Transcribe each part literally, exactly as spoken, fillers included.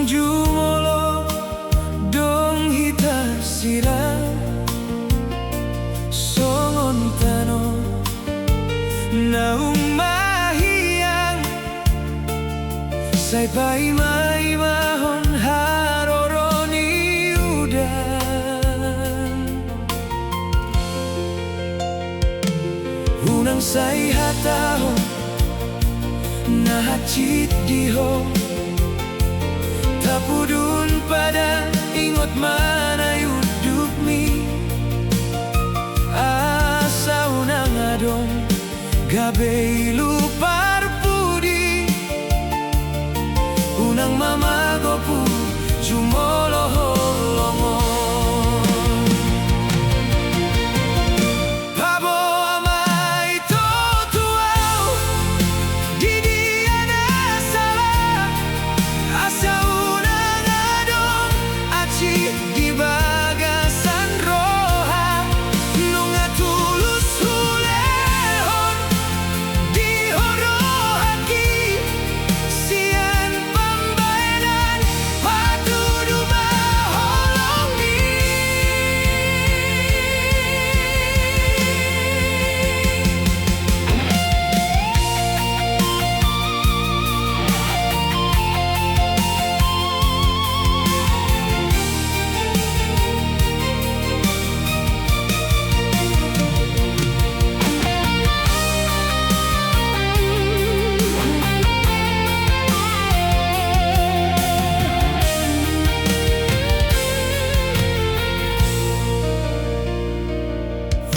Jumolo dong hita sira songon tano naung mahiang, sai paimaimahon haroro ni udan. Unang sai hatahon na hansit di ho, tapudun padan ingot ma na i undukmi. Asa unang adong gabe ilu parpudi, unang ma magopu jumolo holong on. Paboa ma ito tu ahu di dia na sala, asa unang adong hansit di bagasan roha. Nunga tulus hulehon di ho rohangki sian pambahenan, patudu ma holongmi.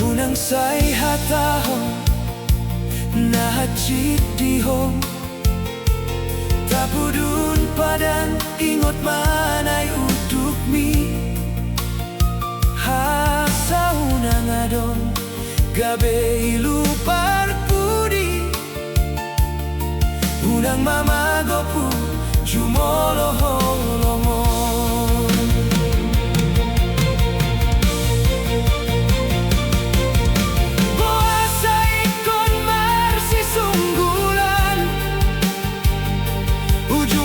Unang sai hatahon na hansit di ho, tapudun padan ingot ma na i undukmi. Asa unang adong gabe ilu parpudi, unang ma magopu jumolo holong on. Boasa ingkon marsisunggulan uju